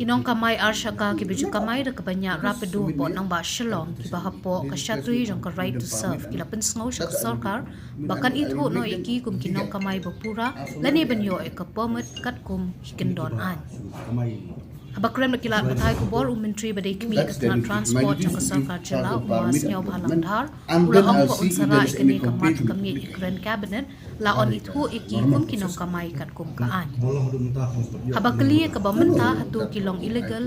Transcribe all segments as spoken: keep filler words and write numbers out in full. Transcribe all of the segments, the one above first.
Nongkamai ar shaka kiba ju kamai da kaba ñiah rapido hapoh nongbah Shillong kiba hapoh ka shatri jong ka Right to Serve ki la pynsngew sha ka sorkar ba kan ithuh noh ïa ki kum ki nongkamai ba pura lane ban ïoh ïa ka permit katkum ki kyndon aiñ. Haba kren bad ki lad pathai khubor, u Myntri ba dei khmih ka tnat transport jong ka sorkar jylla, u Ma Sniawbhalang Dhar, u la ong ba un sa rah ïa kane ka mat ka miej ïa ki kren cabinet la un ithuh ïa ki kum ki nongkamai katkum ka aiñ. Haba kylli ïa kaba mynta hato ki long illegal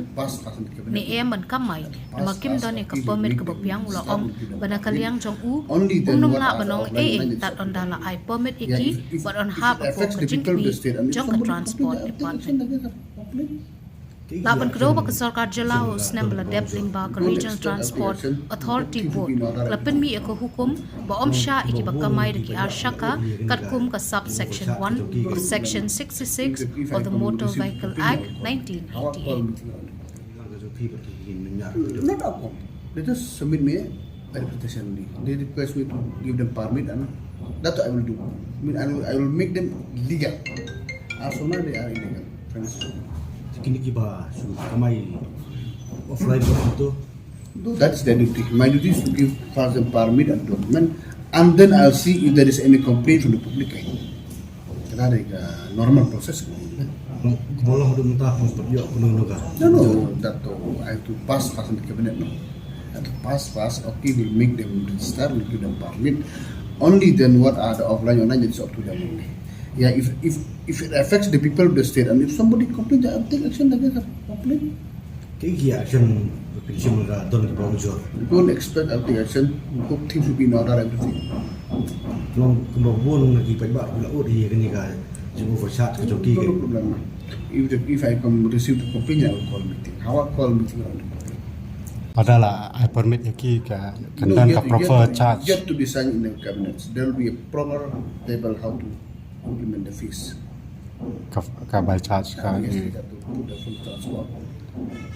ne em ban kamai namar kim don ïa ka permit kaba biang, u la ong ba na ka liang jong u um nym lah ban ong ei ei tad ynda la ai permit ïa ki bad un hap hapoh ka jingkhmih jong ka Transport Department. Lah ban kdew ba ka sorkar jylla ha u snem ba la dep lyngba ka Regional Transport Authority Board ka la pynmih ïa ka hukum ba ym shah ïa kiba kamai da ki ar shaka katkum ka Subsection one of Section sixty-six of the Motor Vehicle Act nineteen eighty-eight. Not a problem. They just submit me a representation only. They request me to give them permit and that's what I will do. I mean, I will, I will make them legal. As of now, they are illegal. Friends. Kini kiba su kamai offline ba tu. No, that's their duty. My duty is to give first them permit and document, and then I'll see if there is any complaint from the public. That is a normal process. Kumolong dum ta first of your kunung nuga. No, no, that uh, I have to pass first in the cabinet. No? I have to pass first. Okay, we'll make them register, we'll give them permit. Only then what are the offline, online, it's up to them only. Yeah, if if if it affects the people of the state and if somebody complains, I'll take action against that complaint. Kiki action pinchim ga don ki bong jor. Don't expect I'll take action. Hope things will be in order, everything. Long kumba bun na ki pajba kula ot hi kani ka jing overcharge ka joki. No problem. If the, if I come receive the complaint, I will call meeting. How I call meeting on the complaint. Padahal ai permit ïa ki ka kan don ka proper charge. Yet to be signed in the cabinet. There will be a proper table how to implement the fees. Ka, ka by charge ka. Yes, we have to put the full transport.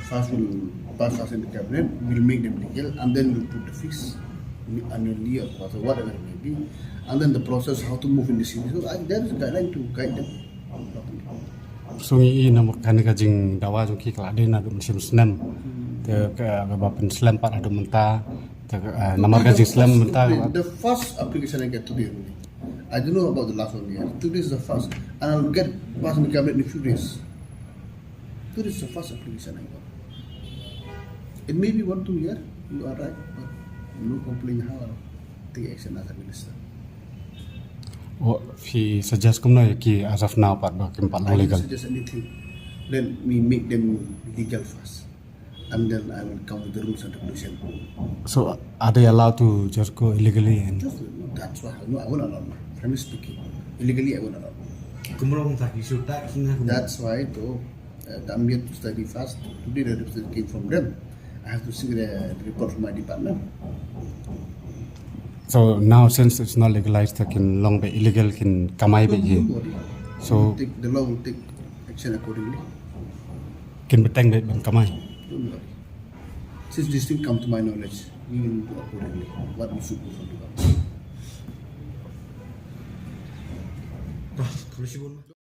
First we'll pass us in the cabinet, we'll make them legal, and then we'll put the fees annually or quarter, whatever it may be. And then the process how to move in the city. So I, there is a guideline to guide them. So ngi i na kan ka jingdawa jong ki ka la dei na dum sim snem. Te ka ba pynslem pat haduh mynta. Te namar ka jingslem mynta. The first application I get today only. I don't know about the last one year. Today is the first. And I'll get passed in the cabinet in a few days. Today is the first application I got. It may be one, two years, you are right, but no complaint how I'll take action as a minister. Phi suggest kumno ïa ki as of now pat ba kim pat long legal. Suggest anything. Let me make them legal first. And then I will come with the rules and regulation. So are they allowed to just go illegally and Just, that's why I, no, I won't allow. Frankly speaking, illegally I won't allow. Kumrong tak isu tak sini. That's why though, uh, I'm yet to study first. Today the report came from them. I have to see the report from my department. So now since it's not legalized, kin long ba illegal kin kamai ba hi. Don't worry. So Take, the law will take action accordingly. Kin bteng ba ban kamai. Don't worry. Since this thing come to my knowledge, we will do accordingly. What we should do for the government. Dah, terus sibun.